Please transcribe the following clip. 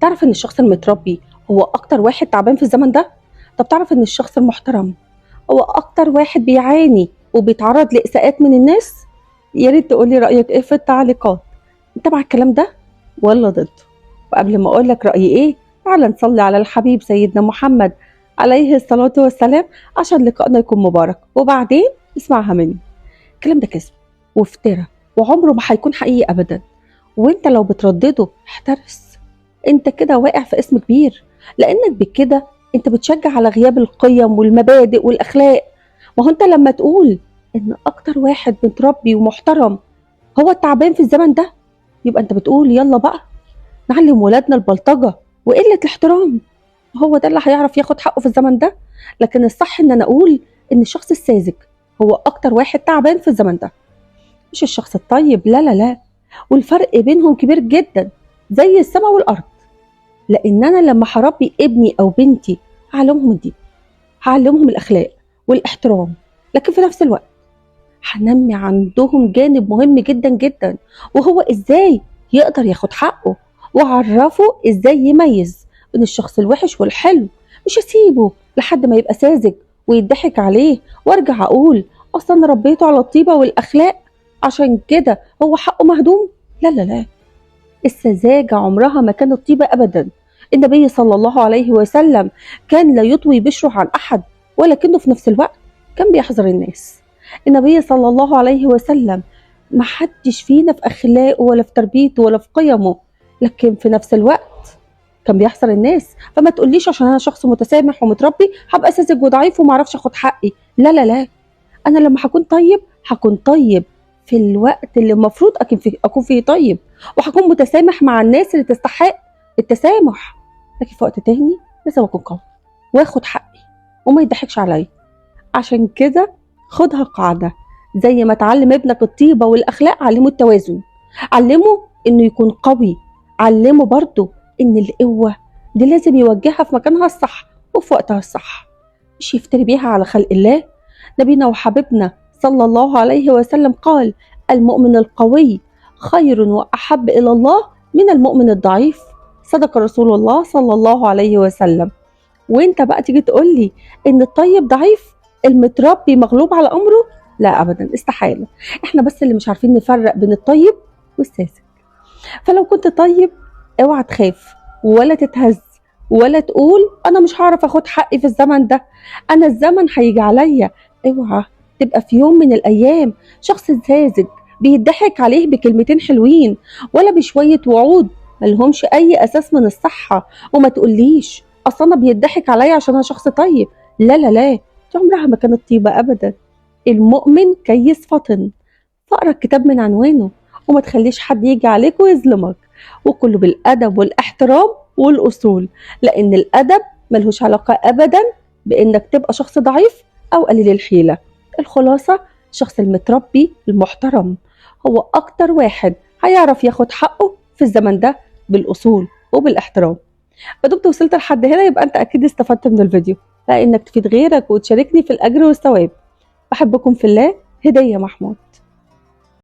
تعرف ان الشخص المتربي هو اكتر واحد تعبان في الزمن ده؟ طب تعرف ان الشخص المحترم هو اكتر واحد بيعاني وبيتعرض لاساءات من الناس؟ يا ريت تقولي رايك ايه في التعليقات. انت مع الكلام ده ولا ضده؟ وقبل ما اقول لك رايي ايه، تعال نصلي على الحبيب سيدنا محمد عليه الصلاة والسلام عشان لقائنا يكون مبارك، وبعدين اسمعها مني. الكلام ده كذب وافتراء وعمره ما هيكون حقيقي ابدا، وانت لو بتردده احترس، انت كده واقع في اسم كبير، لانك بكده انت بتشجع على غياب القيم والمبادئ والاخلاق. ما هو انت لما تقول ان اكتر واحد متربي ومحترم هو التعبان في الزمن ده، يبقى انت بتقول يلا بقى نعلم ولادنا البلطجة وقلة الاحترام، هو ده اللي هيعرف ياخد حقه في الزمن ده. لكن الصح ان انا اقول ان الشخص الساذج هو اكتر واحد تعبان في الزمن ده، مش الشخص الطيب. لا لا لا، والفرق بينهم كبير جدا زي السماء والارض. لان انا لما هربي ابني او بنتي هعلمهم الدين، هعلمهم الاخلاق والاحترام، لكن في نفس الوقت هنمي عندهم جانب مهم جدا جدا، وهو ازاي يقدر ياخد حقه، وعرفه ازاي يميز بين الشخص الوحش والحلو. مش هسيبه لحد ما يبقى ساذج ويضحك عليه وارجع اقول اصلا ربيته على الطيبة والاخلاق عشان كده هو حقه مهدوم. لا لا لا، السذاجة عمرها ما كانت طيبة ابدا. النبي صلى الله عليه وسلم كان لا يطوي بشره عن احد، ولكنه في نفس الوقت كان بيحذر الناس. النبي صلى الله عليه وسلم ما حدش فينا في اخلاقه ولا في تربيته ولا في قيمة، لكن في نفس الوقت كان بيحذر الناس. فما تقوليش عشان انا شخص متسامح ومتربي هبقى ساذج وضعيف وما اعرفش اخد حقي. لا لا لا، انا لما هكون طيب هكون طيب في الوقت اللي المفروض اكون فيه طيب، وهكون متسامح مع الناس اللي تستحق التسامح، لكن في وقت تاني لازم اكون قوي واخد حقي وما يضحكش عليا. عشان كده خدها قاعدة، زي ما تعلم ابنك الطيبة والاخلاق علمه التوازن، علمه انه يكون قوي، علمه برضه ان القوة دي لازم يوجهها في مكانها الصح وفي وقتها الصح، مش يفتري بيها على خلق الله. نبينا وحبيبنا صلى الله عليه وسلم قال: المؤمن القوي خير وأحب إلى الله من المؤمن الضعيف. صدق رسول الله صلى الله عليه وسلم. وانت بقى تيجي تقولي ان الطيب ضعيف، المتربي مغلوب على أمره؟ لا أبدا، استحالة. احنا بس اللي مش عارفين نفرق بين الطيب والساذج. فلو كنت طيب اوعى تخاف ولا تتهز ولا تقول انا مش هعرف اخد حقي في الزمن ده، انا الزمن هيجي عليا. اوعى تبقى في يوم من الايام شخص ساذج بيضحك عليه بكلمتين حلوين ولا بشوية وعود ملهمش اي اساس من الصحة، وما تقوليش اصل انا بيضحك عليا عشان انا شخص طيب. لا لا لا، دي عمرها ما كانت طيبة ابدا. المؤمن كيس فطن، فاقرا الكتاب من عنوانه وما تخليش حد يجي عليك ويظلمك، وكله بالادب والاحترام والاصول، لان الادب ملهوش علاقة ابدا بانك تبقى شخص ضعيف او قليل الحيلة. الخلاصة، الشخص المتربي المحترم هو اكتر واحد هيعرف ياخد حقه في الزمن ده بالاصول وبالاحترام. ما دمت وصلت لحد هنا يبقى انت اكيد استفدت من الفيديو، لانك تفيد غيرك وتشاركني في الاجر والثواب. بحبكم في الله. هدية محمود.